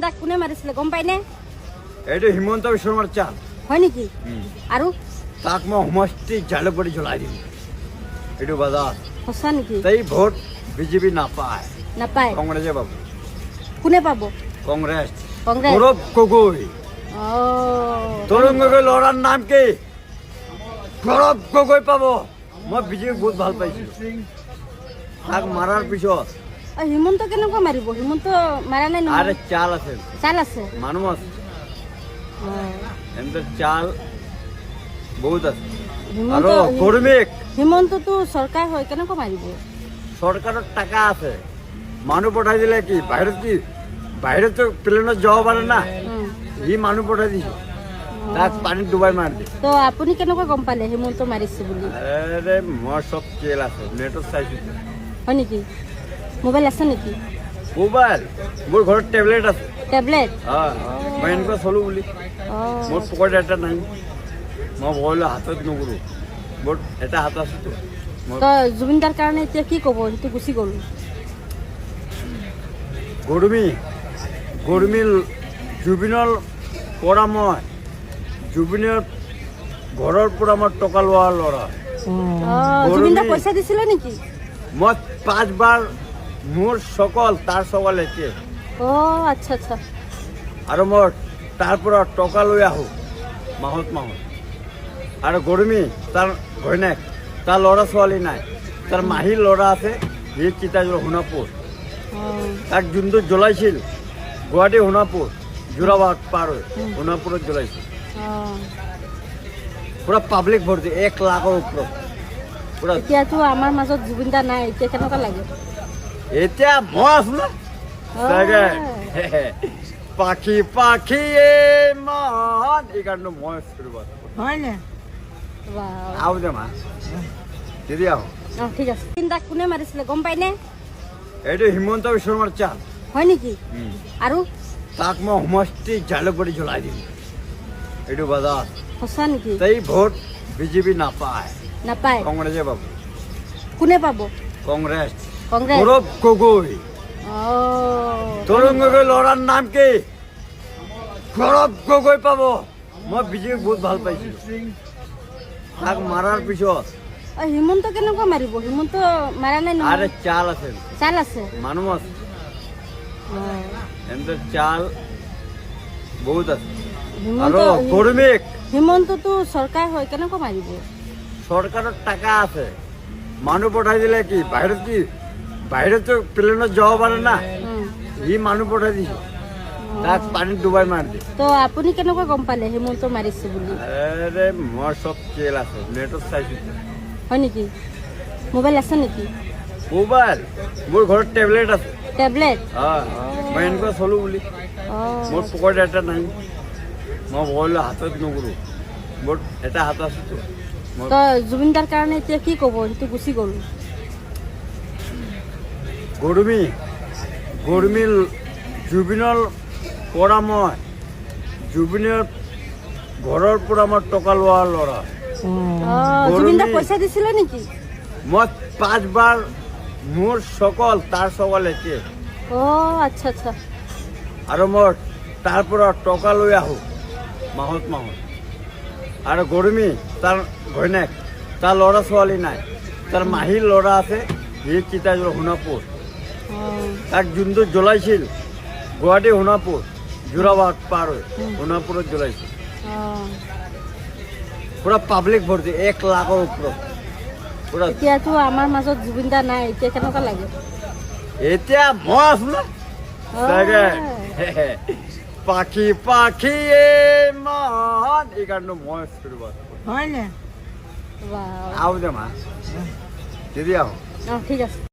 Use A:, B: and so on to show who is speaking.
A: দাক কোনে মাৰিছিলে গম পাইনে?
B: এইটো হিমন্ত বিশ্ব শৰ্মাৰ চাল।
A: হয় নেকি? আৰু
B: তাক মই সমষ্টি জালুকবাৰী জ্বলাই দিম। এইটো বজাৰ।
A: সঁচা নেকি?
B: তাই ভোট বিজেপি নাপায়।
A: নাপায়?
B: কংগ্ৰেছে পাব।
A: কোনে পাব?
B: কংগ্ৰেছ।
A: কংগ্ৰেছ।
B: গৌৰৱ গগৈ। তৰুণ গগৈ ল'ৰাৰ নাম কি? গৌৰৱ গগৈ পাব। মই বিজেপি বহুত ভাল পাইছিলোঁ, তাক মাৰাৰ পিছত।
A: হিমন্ত কেনেকুৱা মাৰিব? হিমন্ত মাৰা নাই নহয়।
B: আৰে, চাল আছে।
A: চাল আছে।
B: মানুহ আছে। এহঁতৰ চাল বহুত আছে।
A: হিমন্ত
B: আৰু কৰ্মীক
A: হিমন্তটো চৰকাৰ হয়, কেনেকুৱা মাৰিব?
B: চৰকাৰৰ টকা আছে, মানুহ পঠাই দিলে কি বাহিৰত, কি বাহিৰততো প্লেনত যাব পাৰে না। সি মানুহ পঠাই দিছে, তাক পানীত ডুবাই মাৰি দিয়ে।
A: তো আপুনি কেনেকুৱা গম পালে হিমন্ত মাৰিছে বুলি?
B: আৰে, মই চব চেল আছে, নেটত চাইছোঁ।
A: হয় নেকি? মোবাইল আছে নেকি?
B: মোবাইল, মোৰ ঘৰত টেবলেট আছে।
A: টেবলেট?
B: অঁ, মই এনেকুৱা চলো বুলি। মোৰ পকেট এটা নাই, মই মোবাইল হাতত নকৰোঁ। মোৰ এটা হাত আছেতো মই
A: তো জুবিন দাৰ কাৰণে এতিয়া কি ক'ব? সেইটো গুচি গ'ল।
B: গৰমী গৰমী জুবিনৰ পৰা, মই জুবিনৰ ঘৰৰ পৰা মই টকা লোৱা ল'ৰা।
A: জুবিন দাক পইচা দিছিলে নেকি?
B: মই পাঁচবাৰ, মোৰ সকল তাৰ সকল একে।
A: অঁ, আচ্ছা আচ্ছা।
B: আৰু মই তাৰ পৰা টকা লৈ আহোঁ মাহত মাহত। আৰু গৰমী তাৰ ঘৈণীয়েক, তাৰ ল'ৰা ছোৱালী নাই, তাৰ মাহীৰ ল'ৰা আছে, সি চিতাজোৰ সোণাপুৰ। তাক যোনটো জ্বলাইছিল, গুৱাহাটী সোণাপুৰ, যোৰাবাট পাৰ হৈ সোণাপুৰত জ্বলাইছিল। পূৰা পাব্লিক ভৰ্তি, 1 লাখৰ ওপৰত পূৰা।
A: এতিয়াতো আমাৰ মাজত জুবিন দা নাই, এতিয়া কেনেকুৱা লাগে?
B: এতিয়া মই আছো না চাগে। পাখি পাখিয়ে মান, এই গানটো মই শুনিব।
C: হয়নে?
A: ৱাও।
B: আহো দে মা, দিদি, আহো।
A: অঁ, ঠিক আছে। জুবিন দাক কোনে মাৰিছিলে গম পাইনে?
B: এইটো হিমন্ত বিশ্ব শৰ্মাৰ চাল।
A: হয় নেকি? আৰু
B: তাক মই সমষ্টি জালুকবাৰী জ্বলাই দিম। এইটো বজাৰ।
A: সঁচা নেকি?
B: তাই ভোট বিজেপি নাপায়।
A: নাপায়?
B: কংগ্ৰেছে পাব।
A: কোনে পাব?
B: কংগ্ৰেছ।
A: কংগ্ৰেছ।
B: গৌৰৱ গগৈ। তৰুণ গগৈ ল'ৰাৰ নাম কি? গৌৰৱ গগৈ পাব। মই বিজেপি বহুত ভাল পাইছিলোঁ, তাক মাৰাৰ পিছত।
A: হিমন্ত কেনেকুৱা মাৰিব? হিমন্ত মাৰা নাই
B: আৰে,
A: নহয়।
B: চাল আছে।
A: চাল আছে।
B: মানুহ আছে। এহঁতৰ চাল বহুত আছে।
A: হিমন্ত
B: আৰু কৰ্মীক
A: হিমন্তটো চৰকাৰ হয়, কেনেকুৱা মাৰিব?
B: চৰকাৰৰ টকা আছে, মানুহ পঠাই দিলে কি বাহিৰত, কি বাহিৰততো প্লেনত যাব পাৰে না। সি মানুহ পঠাই দিছে, তাক পানীত ডুবাই মাৰি দিয়ে।
A: তো আপুনি কেনেকুৱা গম পালে হিমন্ত মাৰিছে বুলি?
B: আৰে, মই চব চেল আছে, নেটত চাইছোঁ।
A: হয় নেকি? মোবাইল আছে নেকি?
B: মোবাইল, মোৰ ঘৰত টেবলেট আছে।
A: টেবলেট?
B: অঁ, মই এনেকুৱা চলো বুলি। মোৰ পকেট এটা নাই, মই মোবাইল হাতত নকৰোঁ। মোৰ এটা হাত আছেতো মই
A: তো জুবিন দাৰ কাৰণে এতিয়া কি ক'ব? সেইটো গুচি গ'ল।
B: গৰমী গৰমী জুবিনৰ পৰা, মই জুবিনৰ ঘৰৰ পৰা মই টকা লোৱা ল'ৰা।
A: জুবিন দাক পইচা দিছিলে নেকি?
B: মই পাঁচবাৰ, মোৰ সকল তাৰ সকল একে।
A: অঁ, আচ্ছা আচ্ছা।
B: আৰু মই তাৰ পৰা টকা লৈ আহোঁ মাহত মাহত। আৰু গৰমী তাৰ ঘৈণীয়েক, তাৰ ল'ৰা ছোৱালী নাই, তাৰ মাহীৰ ল'ৰা আছে, সি চিতাজোৰ সোণাপুৰ। তাক যোনটো জ্বলাইছিল, গুৱাহাটী সোণাপুৰ, যোৰাবাট পাৰ হৈ সোণাপুৰত জ্বলাইছিল। পূৰা পাব্লিক ভৰ্তি, 1 লাখৰ ওপৰত পূৰা।
A: এতিয়াতো আমাৰ মাজত জুবিন দা নাই, এতিয়া কেনেকুৱা লাগে?
B: এতিয়া মই আছো না চাগে। পাখি পাখিয়ে মান, এই গানটো মই শুনিব।
C: হয়নে?
A: ৱাও।
B: আহো দে মা, দিদি, আহো।
A: অঁ, ঠিক আছে।